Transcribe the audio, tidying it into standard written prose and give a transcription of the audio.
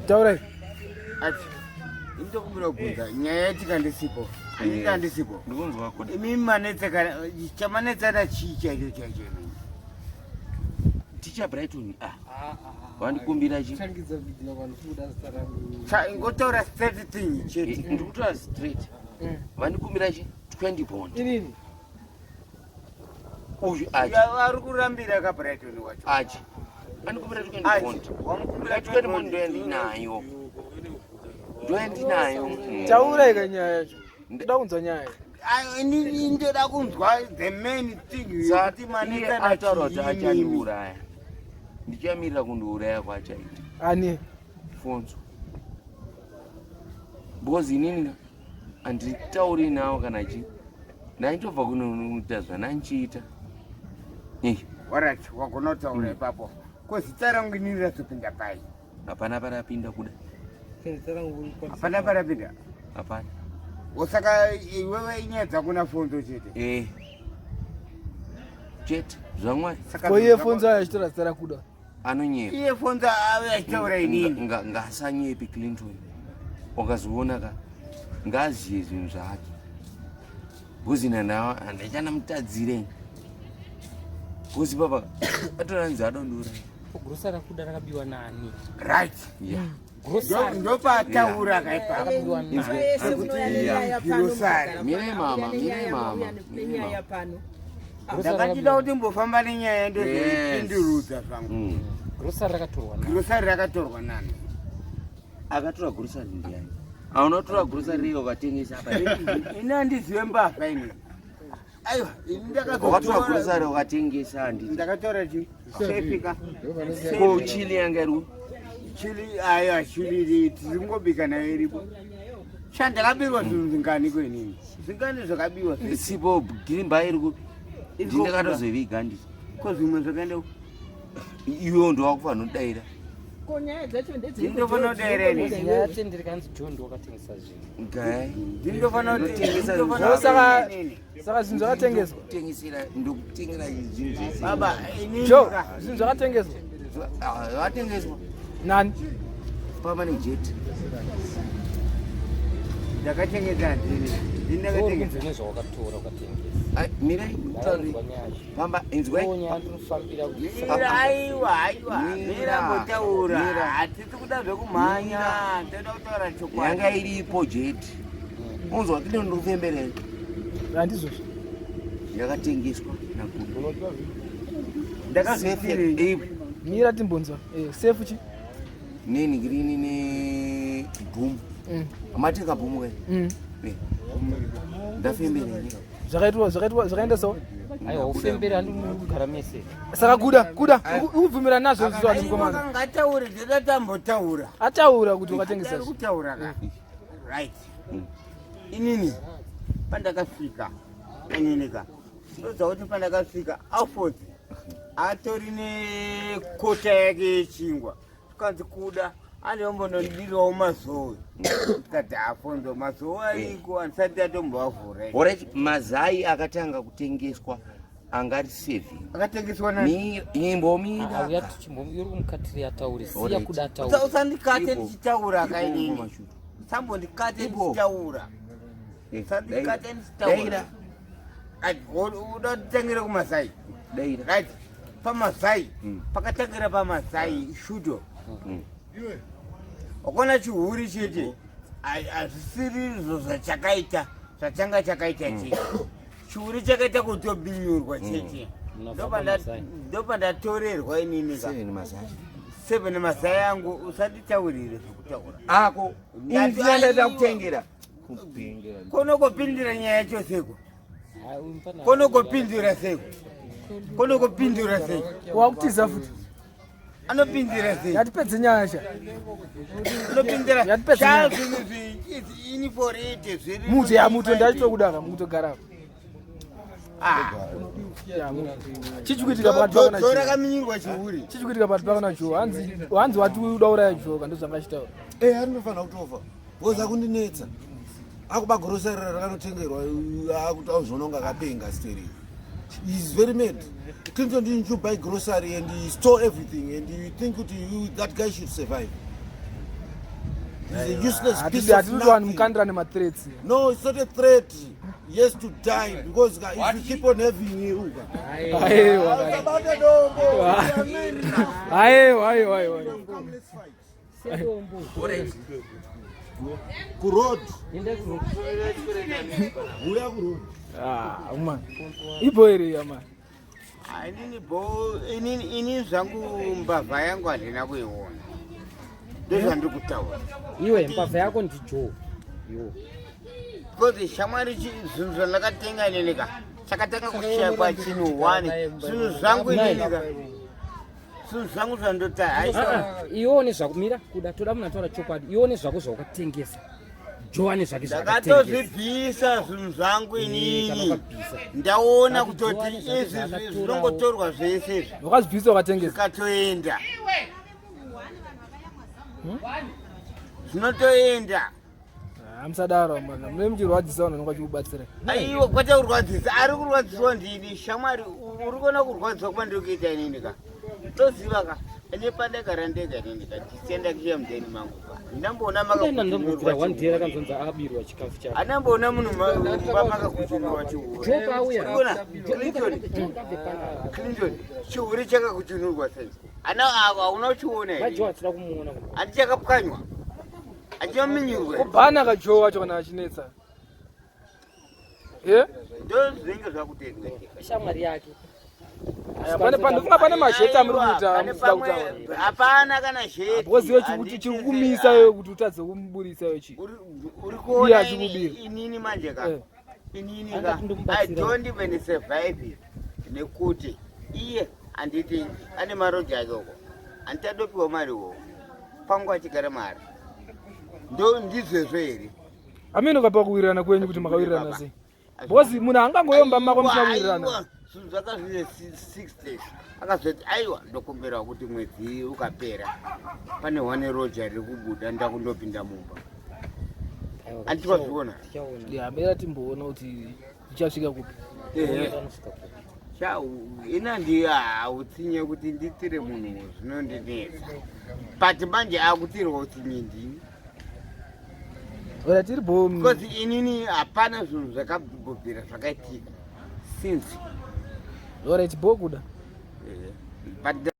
Taurai. Ati indokumbira kubvunza nyaya yaitika ndisipo. Andika ndisipo. Ndikunzwa kuda. Imi manetseka chamanetsana chii chaicho chaicho imi? Teacher Brighton ah. Wandikumbira chi? Tangidza video vanhu kuda zita rangu. Cha ingotaura straight thing chete. Ndikutora straight. Vandikumbira chi 20 bond. Inini. Uyu achi. Ari kurambira ka Brighton wacho. Achi. Andikumbira 20 Achi. bond. Wamukumbira 20 bond ndoyandinayo. Ndoyandinayo. Taurai ka nyaya yacho. Ndoda kunzwa nyaya. Ayo, inini ndoda kunzwa the main thing yekuti Iye manetsana ataura kuti chii imimi. achandiuraya. Ndichamirira kundiuraya kwaachaita. Ani? Fonzo. Because inini handitauri nawo kana chi. Ndaitobva kunoita zvandanchiita. Eh, Alright, wagona kutaura ipapo. Ko zita rangu inini razopinda pai? hapana parapinda kuda. Zita rangu Hapana parapinda. Hapana. Osaka iwewe inyaya dzako naFonzo chete. Eh. Chete zvaMwari Saka Ko iye zvinhu zvako- Fonzo ayo achitora zita rakuda. anonyepa. Iye Fonzo ave achitaura inini. Ngasanyepi Clinton. Wakazoona ka ngaziye zvinhu zvake. Because nanawa handichanamutadzire. Because baba atoranzi adondiuraya. Grocery rakuda rakabiwa nani? Right. Yeah. Grocery Ndopataura kaipapo. rakabiwa nani? Wese unouya nenyaya pano, Girosari. mugara Mirai pano, mama, auya nenyaya, mirai mama, auya mirai nenyaya mama. pano. Ndakachida kuti mbofamba nenyaya ndozoipindurudza zvangu. Grocery rakatorwa nani? Girosari rakatorwa nani? Akatora grocery ndiani? Aunotora grocery riyo ukatengesa apa. Ini handizive mbavha ini. Aiwa, ini Wakatora ndakazotora grocery ukatengesa handiti. ndakatora chi sefika. Ko chili yanga iri Chili aiwa chili tiri kungobika nayo iripo. Sha ndakabirwa zvinhu zvingani ko inini? Zvingani zvakabiwa zvese? sipo girimba iri kupi? Iri Ndindakatozoiviga handiti. Ko zvimwe zvakaenda ku- Iwe ndowakufanira kudaira. Ko nyaya dzacho Ndinofanira kudaira ini. Nyaya yatendereka hanzi John ndiwakatengesa zvinhu. Gai. Ndinofanira kuti Ndinotengesa ndinofanira Saka- kudaira inini. Saka zvinhu zvakatengeswa. Kutengesera ndokutengera zvinhu zvese. Baba, inini Jo, ka- zvinhu zvakatengeswa. Ah, Zvatengeswa Nani? pama nejeti. ndakachengeta handini. Ndini ndakachengeta. Kunze nezvawakatora ukatengesa. Ai, Mirai mutaure. Ndakanzwa nyaya. Pamba inzwai. Ndiwo nyaya ndinofambira kuti Mira, aiwa, aiwa, Mira. mira mbotaura. Mira. Hatisi kuda zvekumhanya, toda kutaura chokwadi. Yanga iripo jeti. Unzwa kile ndikufemberera. Handizvozvo. Yakatengeswa nakuda. Ndakazvitirei? Eh, Mira timbonzwa. Eh, sefu chi? neni girini ne boom. Amatenga boom kai. Eh. Ndafemberera. Zvakaitwa zvakaitwa zvakaenda so. aiwa ufembere handiri kugara mese. Saka kuda kuda ukubvumirana nazvo izvozvo Aiwa, mukomana. ngataure, toda tambotaura. Ataura kuti wakatengesa. Ari kutaura ka. Right. Inini pandakasvika inini ka ndodza kuti pandakasvika Alford atori nekota yake yechingwa tikanzi kuda andombonodirawo mazowe tikati afonzo mazowe ariko andisati atomboavhura Alright, mazai akatanga kutengeswa angari 7. akatengeswa nani Imbomira. Auya tichimbo uri kumukatiri ataure. Siya Alright. kuda ataure. Usandikate Ipo. ndichitaura ka Ipo, inini Mashudu. sambondikate Ipo. ndichitaura Eh, sandikate daira. ndichitaura Daira. uda kutengera kumasai Daira. right pamasai pakatangira pamasai shuto wakona chihuri chete hazvisirizvo zvachakaita zvachanga chakaita chete chihuri chakaita kutobinyurwa chete Munobva pamasai. ndopandatorerwa inini ka Seven mazai. seven masai angu usanditaurire zvekutaura Ako. Ndati- Ini ndaida kutengera. konokopindira nyaya yacho seko Hai, uyu mupana- konokopindura seko konokopindura seko Wakutiza futi. anopindira sei Yatipedze nyaya sha. anopindira Yatipedza nyaya. sha zvinhu zvi iniforete zviri Muto ya muto ndachitokuda ka mutogara. Ah, Ya muto. Chichikuitika pakati pako na dzora Joe. kaminyurwa chihuri Chichikuitika pakati pako na Joe. Hanzi hanzi wati uda uraya Joe ka ndozvanga achitaura. Eh, arinofanira kutofa because akundinetsa akuba grocery rakanotengerwa akuti auzvona unga akapenga stereki. He's very mad. Clinton, didn't you buy grocery and he stole everything and you think kuti that guy should survive? He's a useless piece of Hatidi kuti vanhu nothing. mukandira nemathreats. No, it's not a threat. He has to die because if you keep on having you. Aiwa. Usabate dombo. We are men now. Aiwa, aiwa, aiwa. Come, let's fight. Sedombo. Kuroad. Enda kuroad. Uya kuroad. Ah, man. Ibo here ya man. Ah, inini bo inini zvangu mbavha yangu handina kuiona, ndozvandiri kutaura. Iwe, mbavha yako ndiJoe iwo. Because shamwari, zvinhu zvandakatenga inini ka, chakatanga kushayikwa chinhu one, zvinhu zvangu inini ka, zvinhu zvangu zvandota. Ah, ah, iwe une zvako, mira kuda toda munhu ataura chokwadi. Iwe une zvako zvawakatengesa, Joe ane zvake zvaakatengesa. Ndakatozvibvisa zvinhu zvangu Eh, kana inini. ukabvisa. Ndaona But kutoti Joe ane zvake izvi zvaakatorawo. zvinongotorwa zvese izvi. Wakazvibvisa, wakatengesa. Zvikatoenda, zvinotoenda. Ah, musadaro man, mune muchirwadzisa vanhu vanonga vachikubatsirai. Aiwa, kwete kurwadzisa, ari kurwadziswa ndini shamwari. Uri kuona kurwadziswa kwandiri kuita inini ka? Toziva ka, ine pandagara ndega inini ka, ndisienda kuchiya mudheni mangu ka, ndamboona. Kudaina ndambobvira one day rakanzonza abirwa chikafu chake. Andamboona munhu mumba makakuchunurwa chihure. Joe pauya. Urikuona, Clinton, Clinton, chihure chakakuchunurwa sei? Ana hauna kuchiona VaJoe here? hatina kumuona. Handi chakapwanywa, hachiminyurwe. Kubhana kaJoe wacho kana achinetsa ye. Ndo zvinenge zvakutendwa. Shamwari yake. Ndofunga pane masheti amuri kuita. Pane Musida pamwe kutaura. Hapana kana sheti. Because iwe chiri kukumisa iwe kuti utadze kumuburisa iwe chi Uri Iye kuona achikubira. inini manje ka, inini Anga ka, I kundomubatsira. don't even survive nekuti iye handiti ane maroja ake uko, handichadopiwa mari uko pangu achigara mari, ndo ndizvezvo here? Amene ukapa kuwirirana kwenyu kuti makawirirana sei, because munhu angangoyomba mako musina kuwirirana. Aiwa, zvinhu zvakazvine 6 days akazoti aiwa, ndokumbirawo kuti mwedzi ukapera pane one roja riri kubuda, ndakundopinda mumba. Aiwa, Handiti wazviona? Tichaona. Ya, mera timboona kuti zvichasvika kupi. Ehe. Anosvika kupi. Cha, ina ndi hautsinye kuti nditire munhu zvinondinetsa, but manje akutirwa utsinye ndini. Ora tiri bo. Because inini hapana zvinhu zvakambobvira zvakaitika since. Ora bo kuda. But.